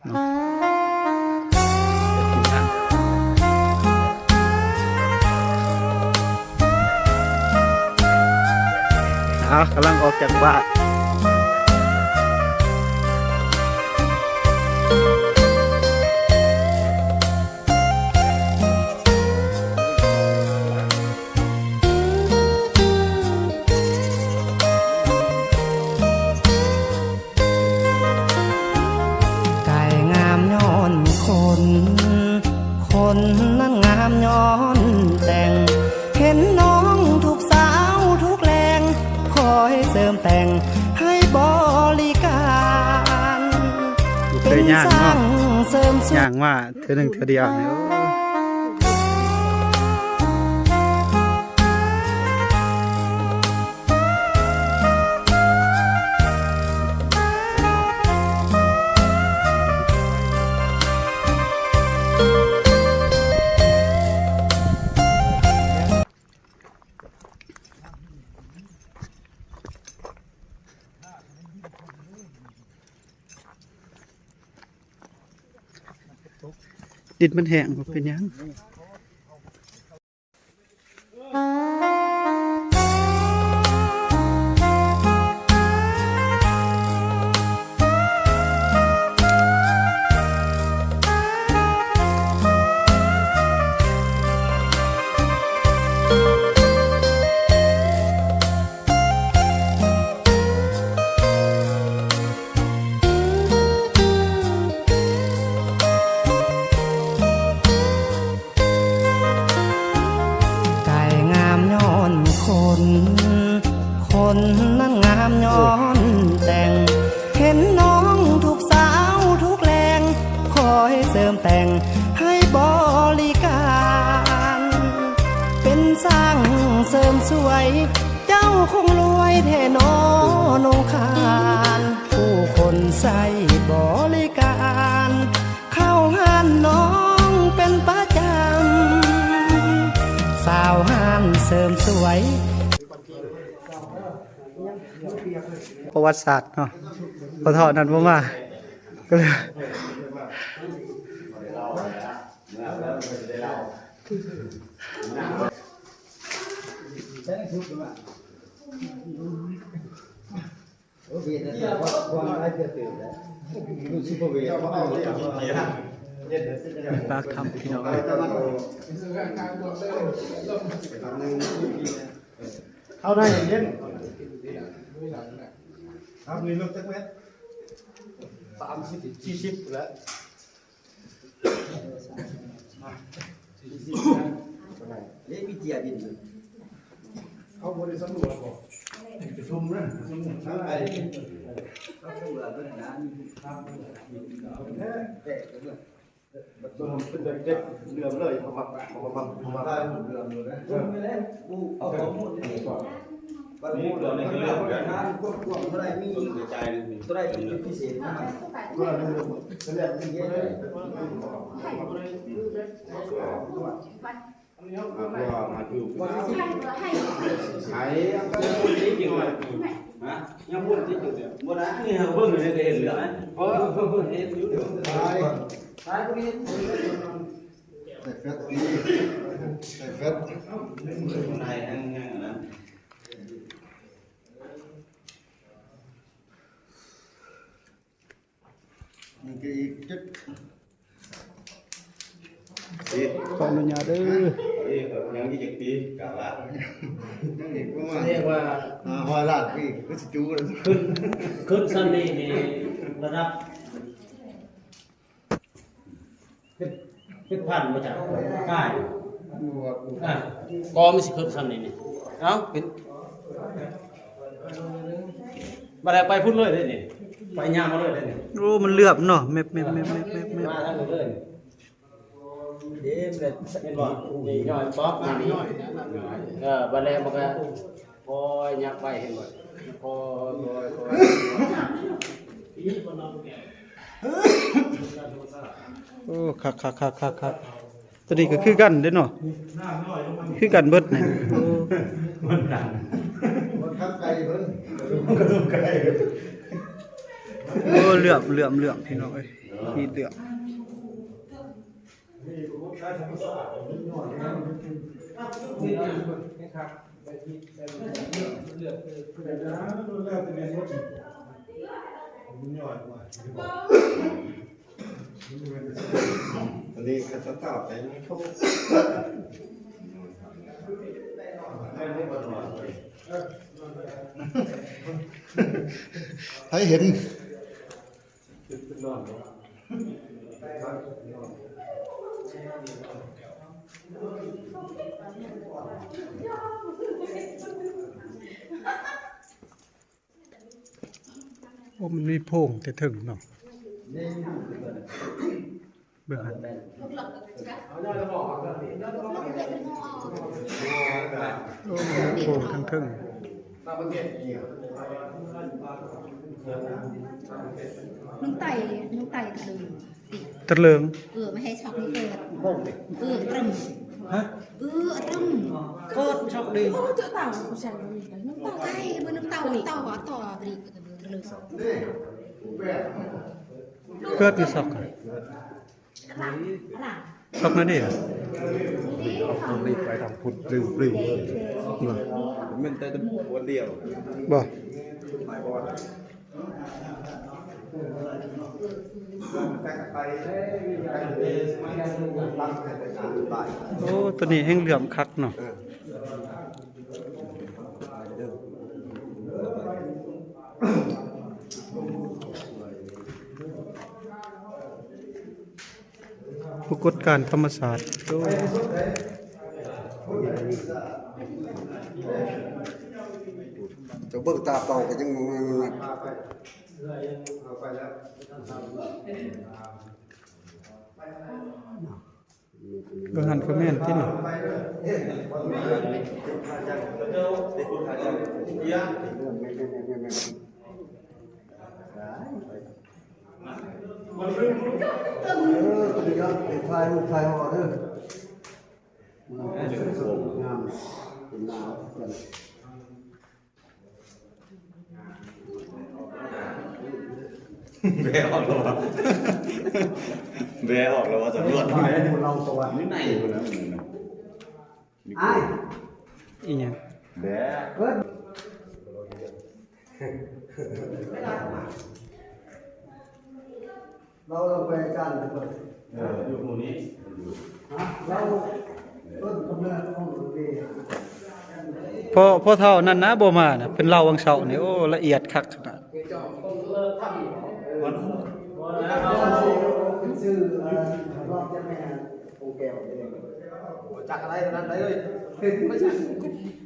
ເນາະ ເອົາ ກຳລັງອອກຈາກບ້ານ. ກາຍງາມຍ້ອນຄົນ ຄົນນັ້ນງາມຍ້ອນແຕ່ງ ເຫັນນ້ອງທຸກເຊົ້າທຸກແລງ ຄອຍເສີມແຕ່ງໃຫ້ບໍລິການ ເປັນຊ່າງເສີມສວຍ ຍ່າງມາ ເທື່ອໜຶ່ງເທື່ອດຽວນີ້ ໂອ້. ດິນມັນແຫ້ງ ບໍ່ເປັນຫຍັງ. ກາຍງາມຍ້ອນຄົນ ຄົນນັ້ນງາມຍ້ອນແຕ່ງ ເຫັນນ້ອງທຸກເຊົ້າທຸກແລງ ຄອຍເສີມແຕ່ງໃຫ້ບໍລິການ ເປັນຊ່າງເສີມສວຍ ເຈົ້າຄົງລວຍແທ້ນໍນ້ອງຄານ ຜູ້ຄົນໃຊ້ບໍລິການ ເຂົ້າຮ້ານນ້ອງເປັນປະຈຳ ສາວຮ້ານເສີມສວຍ. ປະຫວັດສາດເນາະ ພໍ່ເຖົ້ານັ້ນບໍ່ມາ ກໍເລີຍ ປາກຖ້ຳພີ່ນ້ອງເອີຍ ເຂົ້າໄດ້ເຢັນ. ຖ້ຳນີ້ເລິກຈັກແມັດ? ສາມສິບ ສີ່ສິບພຸ້ນແຫຼະ. ເລະ ມີເຈຍດິນຢູ່ ເຂົາບໍ່ໄດ້ສຳຫຼວດບໍ່? ໄປຊົມນັ້ນ ໄປ ເຂົາສຳຫຼວດເບິ່ງນະ ມີຖ້ຳແຕກເລີຍ ເບິ່ງເປັນແບບເດັກເຫຼືອມເລີຍ ເຂົາມັກ ເຂົາມັກ ເຂົາມັກເຫຼືອມເລີຍນະ ເບິ່ງໄປແລ້ວ ເອົາຂໍ້ມູນນີ້ ນີ້ຕົວນີ້ກໍເລື່ອງກັນ ຄວາມກວ້າງເທົ່າໃດ ມີຕົວໃດເປັນຈຸດພິເສດຂອງມັນ ໃຫ້ ໃຫ້ ໃຫ້ ຮະ ຍັງບໍ່ຕິດຢູ່ເດ ບໍ່ໄດ້ ນີ້ເຮົາເບິ່ງຢູ່ນີ້ກໍເຫັນເລື່ອງ ເອີ ເຫັນຢູ່ ໃສ່ແຟດ ໃສ່ແຟດ ໃນນັ້ນ ນັ້ນ ນັ້ນ ນີ້ກໍອີກຈັກ ຂໍອະນຸຍາດເດີ ອີກ ຍັງອີກຈັກປີ ກະວ່າ ຍັງອີກປະມານ ເອີ້ນວ່າ ຫ້າຮ້ອຍລ້ານປີ ຄືຊິຈູ້ແລ້ວ ຂຶ້ນ ຂຶ້ນຊັ້ນນີ້ນີ້ ລະດັບ ເປັນ ເປັນພັນບໍ່ຈັກ ກາຍ ອ່າ ກໍມັນຊິຂຶ້ນສ່ຳນີ້ນີ້ ເອົ້າ ເປັນ ບໍ່ໄດ້ໄປພຸ້ນເລີຍເດ້ນີ້ ໄປຍາມມາເລີຍເດ້ນີ້ ໂອ້ ມັນເຫຼືອບເນາະ ແມັບໆໆໆ ມາທາງນີ້ເລີຍ ເດ້ ແມ່ນບໍ່ ນີ້ຍ້ອຍປັອບມານີ້ ເອີ ບັດແລ້ວມັນກໍ ຄ່ອຍຍັບໄປ ເຫັນບໍ່ ຄ່ອຍ ຄ່ອຍ ຄ່ອຍ ໂອ້ ຄັກໆໆໆໆ ຕົວນີ້ກໍຄືກັນເດ້ເນາະ ຄືກັນເບິດນີ້ ໂອ້ ໂອ້ ເຫຼື້ອມ ເຫຼື້ອມ ເຫຼື້ອມ ພີ່ນ້ອງເອີຍ. ມີເລືອກ ອັນນີ້ຄັນສະຕາໄປມັນໂທດ ໃຜເຫັນ? ໂອ້ ມັນມີໂພງແຕ່ເທິງເນາະ ເບິ່ງຫັ້ນ ໂອ້ ມັນມີໂພງເທິງໆ. ນ້ອງໄຕ່ ນ້ອງໄຕ່ຕະລຶງ ຕະເລີງ ເອີ ມາໃຫ້ຊອກນີ້ເກີດ ເອີ ຕະລຶງ ຮະ ເອີ ຕະລຶງ ໂຄດຊອກດີ ໂອ້ ເຈົ້າຕ່າງຜູ້ຊາຍບໍ່ມີໄປ ນ້ອງເຕົາໄກ່ ເບິ່ງນ້ອງເຕົາ ນ້ອງເຕົາກໍຕໍ່ບຣິກ ຕະເລີງ ເກີດຢູ່ຊອກ ຊອກນັ້ນເດ້ ເອົາທາງນີ້ໄປທາງພຸ້ນ ລິວໆ ເລີຍ ແມ່ນແຕ່ຄົນດຽວ ບໍ່ ໂອ້ ໂຕນີ້ແຮ່ງເຫຼື້ອມຄັກເນາະ ປາກົດການທຳມະຊາດ ໂອ້ ເຈົ້າເບິ່ງຕາເປົ່າກໍຍັງ ເບິ່ງຫັ້ນກໍແມ່ນຕິນີ້ ເອີ ຕົວນີ້ກໍເປັນຖ່າຍຮູບຖ່າຍຫໍ່ເດີ ງາມ ເປັນໜ້າກັນ ແບອອກແລ້ວວ່າ ແບອອກແລ້ວວ່າ ສຳຫຼວດ ເລົ່າປະຫວັດຢູ່ໃນພຸ້ນນະ ອ້າຍ ອີຫຍັງ ແບ ເອີ້ນ ເຮົາລອງໄປອາຈານເບິ່ງ ເອີ ຢູ່ໝູ່ນີ້ ຮະ ເຮົາຕົ້ນກຳເນີດຂອງເດ້ ພໍ່ ພໍ່ເຖົ້ານັ້ນນະບໍ່ມານະ ເພິ່ນເລົ່າຫວ່າງເຊົ້ານີ້ ໂອ້ ລະອຽດຄັກຂະໜາດ ຊື່ ເອີ ລອງຈະແມ່ນ ໂອແກ້ວເດ້ ບໍ່ຈັກອະໄລເທົ່ານັ້ນເລີຍ ບໍ່ຈັກ.